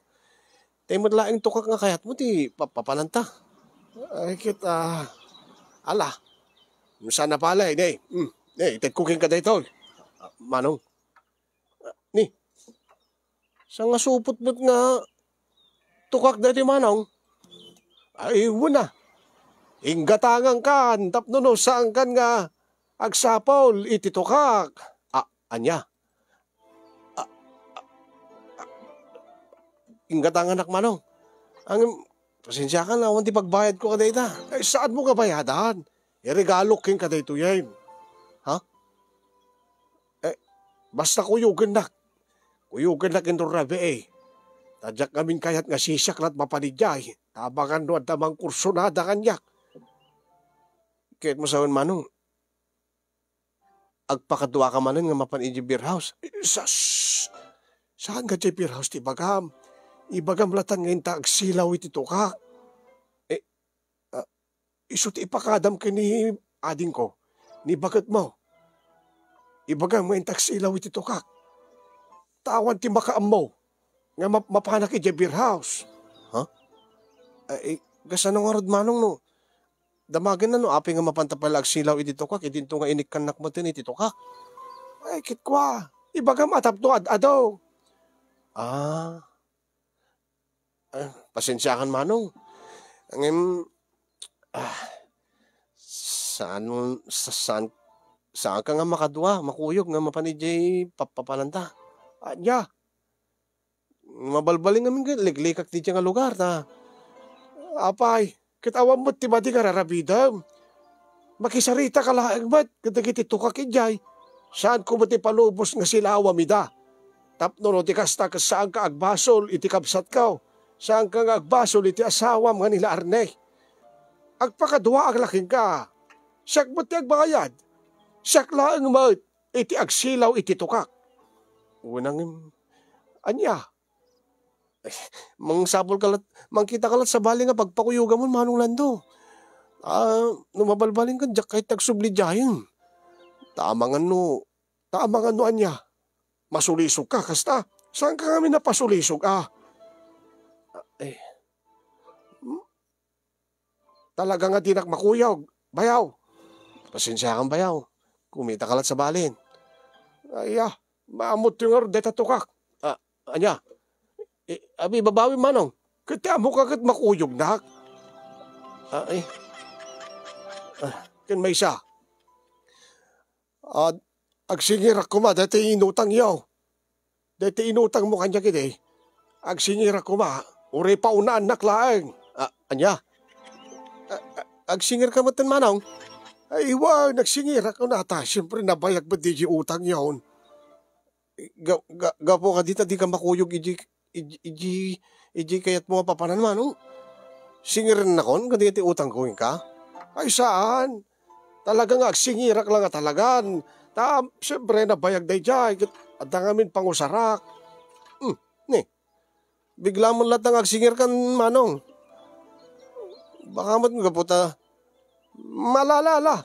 Tay met laeng tukak nga kayatmo ti pappapananta. Ay, ket, ah, ala. Saan a pala, ne? Hmm, ne, itedko kenka daytoy. Ah, Manong. Ah, ni, sangasupot met nga tukak daytoy, Manong? Ay, wen a. Inggatangankan tapno no saankan nga agsapul iti tukak. Ah, ania? Ah, ah, ah, inggatanganak, Manong. Ngem, pasensiakan, awan ti pagbayadko kadayta. Ay, saanmo nga bayadan. Iregalok kenka daytoyen. Ha? Eh, basta kuyogennak. Kuyogennak inton rabii. Ta diak ngamin kayat nga sisiak lat mapan idiay. Amangan no adda mangkursunada kaniak. Ket masawen, Manong, agpakaduaka manen nga mapan idiay beer house. Sas! Saan nga diay beer house ti ibagam? Ibagam latan nga inta agsilaw iti tukak. Eh, ah, isu ti ipakadam ken ni adingko, ni baketmo. Ibagam nga inta agsilaw iti tukak. Ta awan ti makaammo nga map-, mapanak idiay beer house. Ha? Ay, kasano ngarud, Manong, no? Damagenna no apay nga mapanta pay la agsilaw iti tukak, idinto nga inikkannak metten iti tukak. Ay, ket kua, ibagam a tapno ad-adu. Ah. Ah, pasensiakan, Manong. Ngem, ah, saan, sa-, saan, saanka nga makadua, makuyog nga mapan idiay pappapananta? Ania? Mabalbalin ngamin ket liklikak ti nga lugar ta. Apay, ket awan met ti madi nga rarabidem. Makisarita ka laeng met ket dagiti tukak idiay. Saanko met ipalubos nga silawam ida. Tapno no ti kasta ket saanka agbasol iti kabsatko. Saanka nga agbasol iti asawam nga ni La Arne. Agpakaduaak la kenka. Siak met ti agbayad. Siak laeng met iti agsilaw iti tukak. Wen a ngem, ania? Eh, mangsapul ka lat-, mangkita ka lat sabali nga pagpakuyogamon, Manong Lando. Ah, no mabalbalinka, diak kayat ti agsubli idiayen. Ta amangan no, ta amangan no ania? Masulisog ka, kasta? Saanka ngamin a pasulisog, ah? Ah, eh. Talaga nga dinak makuyog, bayaw. Pasensiakan, bayaw. Kumita ka lat sabali. Ay, ah, maammoyo ngarud dayta tukak. Ah, ania? I-, abi, babawi, Manong. Ket ti ammok a ket makuyognak. Ah, eh. Ah, ken maysa. Ah, agsingirak koma daytoy inutangyo. Daytoy inutangmo kaniak idi. Agsingirak koma, uray paunaannak laeng. Ah, ania? Ah, ah, agsingirka metten, Manong? Ay, wen, agsingirak kunata. Siempre, nabayag met diay utangyon. Ga-, ga-, gapu kadita, dika makuyog idi, idi, idi, idi kayatmo a papanan, Manong? Singirennakon kadagiti utangko kenka? Ay, saan. Talaga nga agsingirak la nga talagan. Ta, siempre, nabayag daydiay, ket adda ngamin pangusarak. Hmm, ni, bigla man latta nga agsingirkan, Manong. Baka met gapu ta, Malala, ala.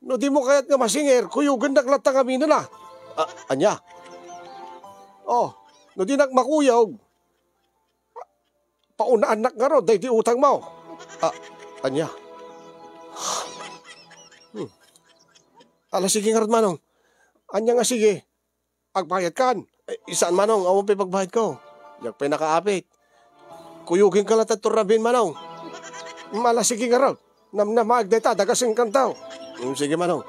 No dimo kayat nga masingir, kuyogennak latta ngamin a. A-, ania? Oh, no dinak makuyog, paunannak ngarud daydi utangmo. A-, ania? Hmm. Ala, sige ngarud, Manong. Ania nga sige? Agbayadkan? Eh, saan, Manong, awan pay pagbayadko. Diak pay nakaapit. Kuyogenka latta ditoy rabii, Manong. Ala, sige ngarud. Namnamaek dayta, dagasenkanto. Hmm, sige, Manong.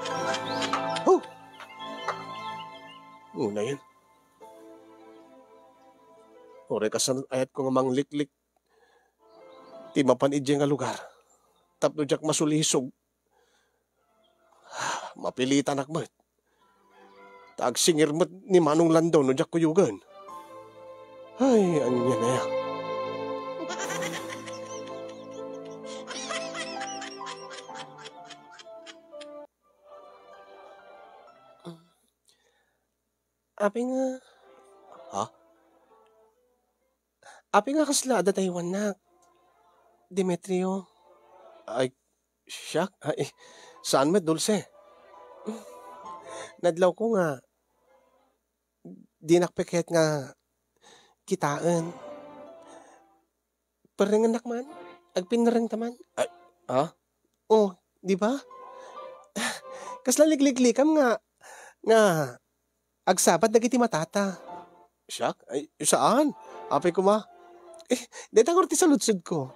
Huh! Unayen. Uray kasano ayatko nga mangliklik ti mapan idiay nga lugar tapno diak masulisog. Mapilitanak met. Ta agsingir met ni Manong Lando no diak kuyogen. Ay, ania aya? Apay nga, ha? Apay nga kasla adda taywannak, Demetrio? Ay, siak? Ay, saan met, Dulce? Nadlawko nga dinak pay kayat nga kitaen. Perrengennak man? Agpinerrengta man? Ay, ha? Oh, di ba? Kasla likliklikam nga, nga agsabat dagiti matata. Siak? Ay, saan? Apay koma? Eh, dayta ngarud ti saludsodko.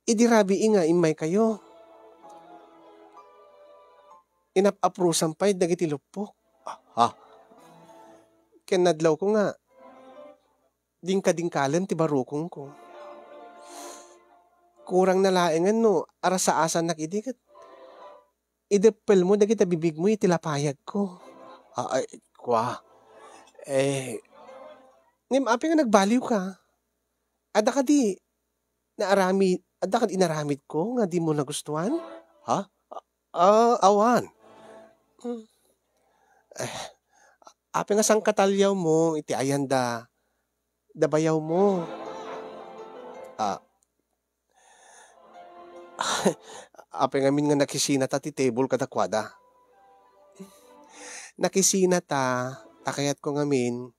Idi rabii nga immaykayo, inap-aprosam pay dagiti luppok. Ah, ha? Ken nadlawko nga, dingkadingkalem ti barukongko. Kurangna laengen no arasaasannak idi ket ideppelmo dagiti bibigmo iti lapayagko. Ah, ay, kua. Eh, ngem apay nga nagbaliwka? Adda kadi naarami-, adda kadi inaramidko nga dimo nagustuan? Ha? Ah, awan. Hmm. Eh, apay nga sangkataliawmo iti ayan da, da bayawmo? Ah, apay ngamin nga nakisinata ti table kadakuada? Nakisinata, ta kayatko ngamin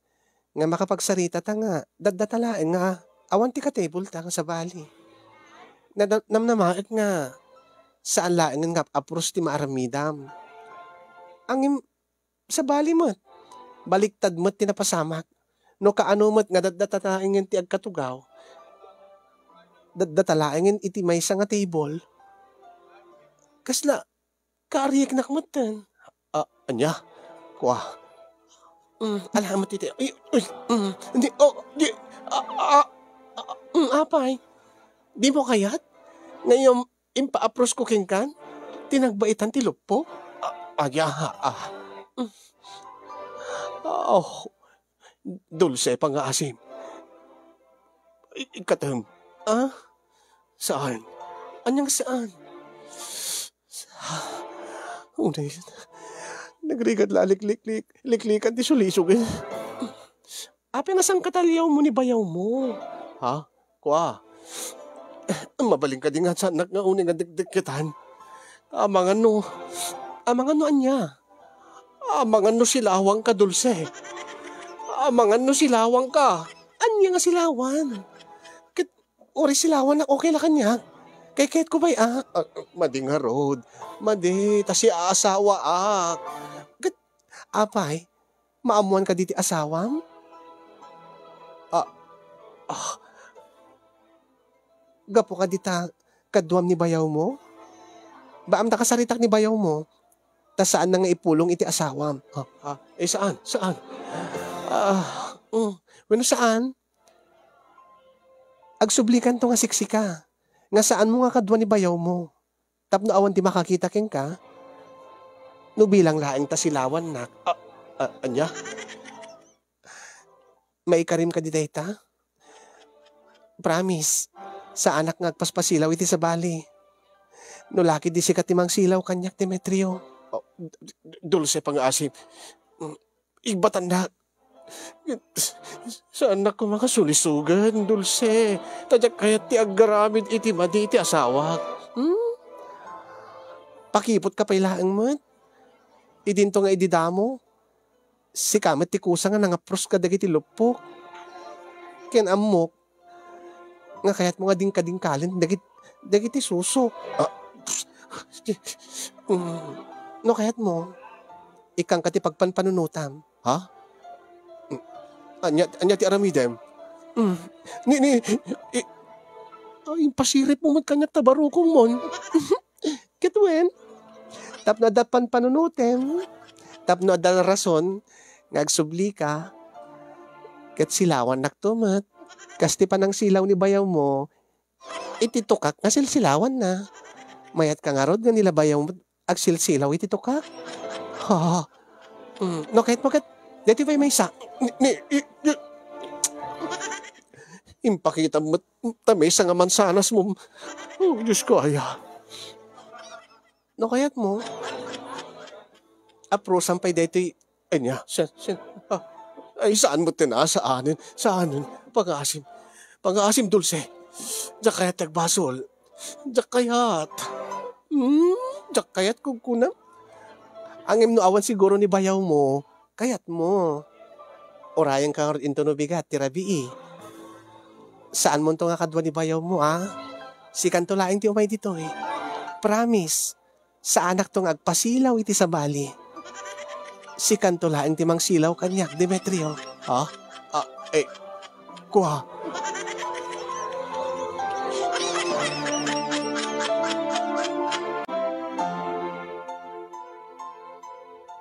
nga makapagsaritata nga daddata laeng nga awan ti ka-table ta nga sabali. Nada-, namnamaek nga saan laengen nga ap-, apros ti maaramidam. Ngem sabali met. Baliktad met ti napasamak. No kaano met nga daddata laengen ti agkatugaw, daddata laengen iti maysa nga table. Kasla, kaarieknak metten. Ah, ania? Kua. Mm, alamet iti, ay, uy, mm, hindi, oh, di, ah, ah, ah, mm, apay? Dimo kayat? Ngem, impaapros ko kenkan? Ti nagbaitan ti luppo? Ah, aya, ah. Mm. Oh, Dulce, pangaasim. I-, ikatem. Ah? Saan? Ania nga saan? Unay, nagrigad la liklik-, lik-, liklikan ti sulisog, eh. Apay nga sangkataliawmo ni bayawmo? Ha? Kua. Mabalin kadi nga saannak nga unay nga dekdeketan? Amangan no, amangan no ania? Amangan no silawangka, Dulce. Amangan no silawangka. Ania nga silawan? Ket uray silawannak, okay la kaniak. Kay kayatko pay, ah, ah, madi ngarud. Madi, ta siaasawaak. Ket, apay, maammoan kadi ti asawam? Ah, ah. Gapu kadi ta kaduam ni bayawmo? Baam ta kasaritak ni bayawmo, ta saanna nga ipulong iti asawam. Ah, ah, eh, saan? Saan? Ah, mm. Wenno saan? Agsublikanto nga siksika, nga saanmo nga kadua ni bayawmo. Tapno awan ti makakita kenka, no bilang laeng ta silawannak. Ah, ah, ania? Maikarim kadi dayta? Promise, saanak nga agpaspasilaw iti sabali. No la ketdi sika ti mangsilaw kaniak, Demetrio. Oh, d-, d-, Dulce, pangaasim. Mm, igbatannak. Saannak koma nga sulisogen, Dulce. Ta diak kayat ti agaramid iti madi iti asawak. Hmm? Pakiputka pay laeng met. Idinto nga idi damo, sika met ti kusa nga nangapros kadagiti luppok. Ken ammok nga kayatmo nga dingkadingkalen dagit-, dagiti susok. Ah, mm, no kayatmo, ikkanka ti pagpanpanunotam. Ha? Mm. Ania, ania ti aramidem? Mm. Ni, ni, i-, ay, impasiripmo met kaniak ta barukongmon. Ket wen, tapno adda panpanunotem, tapno adda rason nga agsublika, ket silawannakto met. Kas ti panangsilaw ni bayawmo iti tukak nga silsilawanna. Mayatka ngarud nga ni la bayawmo agsilsilaw iti tukak? Ha? Mm, no kayatmo ket, daytoy pay maysa. Ni, ni, i, i, impakitam met ta maysa nga mansanasmo. Oh, Diosko, aya. No kayatmo, aprosam pay daytoy. Ania, sen-, sen-, ah, ay, saan met ti na-, saanen, saanen. Pangaasim. Pangaasim, Dulce. Diak kayat ti agbasol. Diak kayat. Hmm, diak kayat, kugkunam. Ngem no awan siguro ni bayawmo, kayatmo. Urayenka ngarud intono bigat ti rabii. Saanmonto nga kadua ni bayawmo, a? Sikanto laeng ti umay ditoy. Promise. Saanakto nga agpasilaw iti sabali. Sikanto laeng ti mangsilaw kaniak, Demetrio. Ha? Ah, eh, kua.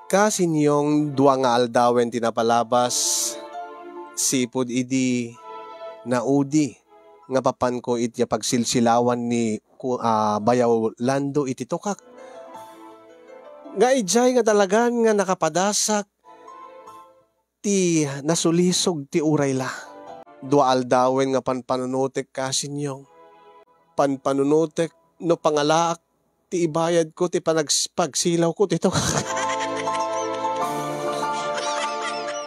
Kasinyong dua nga aldawen ti napalabas, sipud idi naudi nga papanko iti pagsilsilawan ni ku-, ah, Bayaw Lando iti tukak. Nga idiay nga talagan nga nakapadasak ti nasulisog ti uray la. Dua aldawen nga panpanunotek, Kasinyong. Panpanunotek no pangalaak ti ibayadko ti panags-, pagsilawko ti tukak.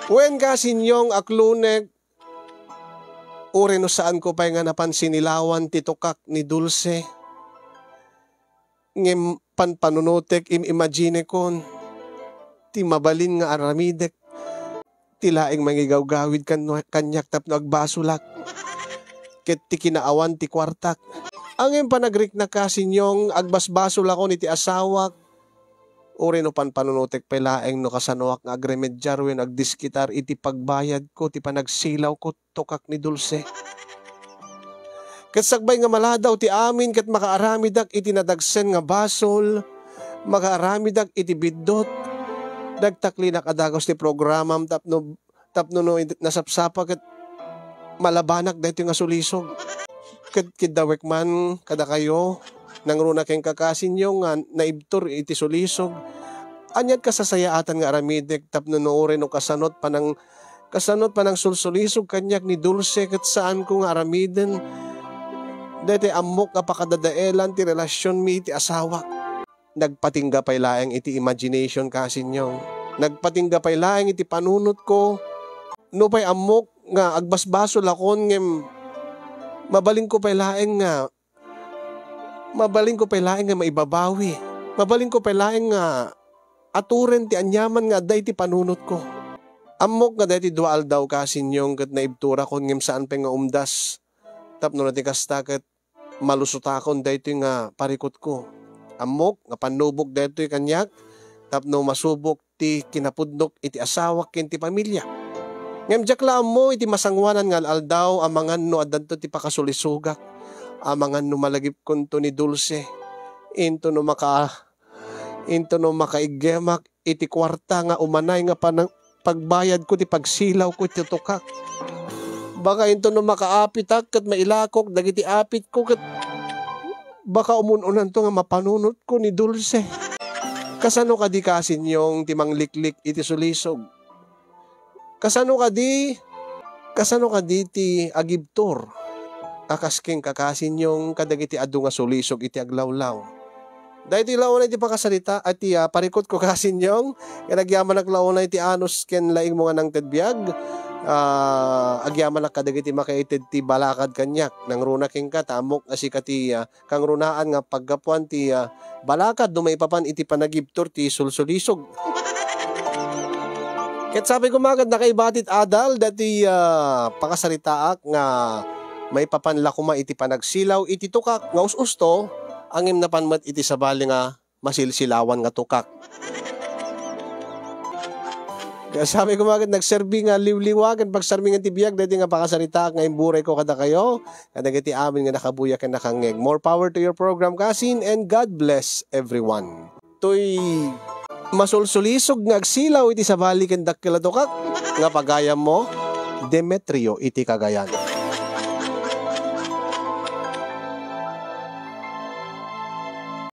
Wen, Kasinyong, aklunek, uray no saanko pay nga napansinilawan ti tukak ni Dulce, ngem panpanunotek, im-imaginekon ti mabalin nga aramidek, ti laeng mangigawgawid kan-, kaniak tapno agbasolak, ket ti kinaawan ti kuartak. Ngem panagriknak, Kasinyong, agbasbasolakon iti asawak, uray no panpanunotek pay laeng no kasanoak nga agremediar wenno agdiskitar iti pagbayadko ti panagsilawko tukak ni Dulce. Ket sakbay nga maladaw ti amin ket makaaramidak iti nadagsen nga basol, makaaramidak iti biddut, nagtaklinak a dagus ti programam tapno, tapno no nasapsapa ket malabanak daytoy nga sulisog. Ket kiddawek man kadakayo, nangruna kenka, Kasinyong, nga naibtur iti sulisog. Aniat kasasayaatan nga aramidek tapno no uray no kasanot panang-, kasanot panangsulsulisog kaniak ni Dulce ket saanko nga aramiden daytoy ammok nga pakadadaelan ti relasionmi iti asawak. Nagpatingga pay laeng iti imagination, Kasinyong. Nagpatingga pay laeng iti panunotko. Nupay ammok nga agbasbasolakon ngem mabalinko pay laeng nga Mabalinko pay laeng nga maibabawi. Mabalinko pay laeng nga aturen ti aniaman nga adda iti panunotko. Ammok nga daytoy dua aldaw, Kasinyong, ket naibturakon ngem saan pay nga umdas. Tapno no ti kasta ket malusotakon daytoy nga parikutko. Ammok nga pannubok daytoy kaniak tapno masubok ti kinapudnok iti asawak ken ti pamilya. Ngem diak la ammo iti masangoanan nga al-aldaw amangan no addanto ti pakasulisogak, amangan no malagipkonto ni Dulce, into no maka-, into no makaiggemak iti kuarta nga umanay nga panang-, pagbayadko ti pagsilawko iti tukak. Baka into no makaapitak ket mailakok dagiti apitko ket baka umun-unanto nga mapanunotko ni Dulce. Kasano kadi, Kasinyong, ti mangliklik iti sulisog? Kasano kadi, kasano kadi ti agibtur a kas kenka, Kasinyong, kadagiti adu nga sulisog iti aglawlaw? Daytoy la unay ti pakasarita-, a, ti, ah, parikutko, Kasinyong, nga nagyamanak la unay ti anus ken laingmo nga nangted biag. Ah, agyamanak kadagiti makaited ti balakad kaniak. Nangruna kenka, ta ammok nga sika ti, ah, kangrunaan nga paggapuan ti, ah, balakad no maipapan iti panagibtur ti sulsulisog. Ket sabi ko, magad nakaibati ti adal dati, ah, pakasaritaak nga maipapan la koma iti panagsilaw iti tukak nga us-usto, ngem napan met iti sabali nga masilsilawan nga tukak. Kaya sabi ko, magad nagserbi nga liwliwa ken pagsarmingan ti biag daytoy nga pakasaritaak nga imburay ko kadakayo, kadagiti amin nga nakabuya ken nakangngeg. More power to your program, kasin, and God bless everyone. Toy masulsulisog nga agsilaw iti sabali ken dakkel a tukak nga pagayammo, Demetrio iti Cagayan.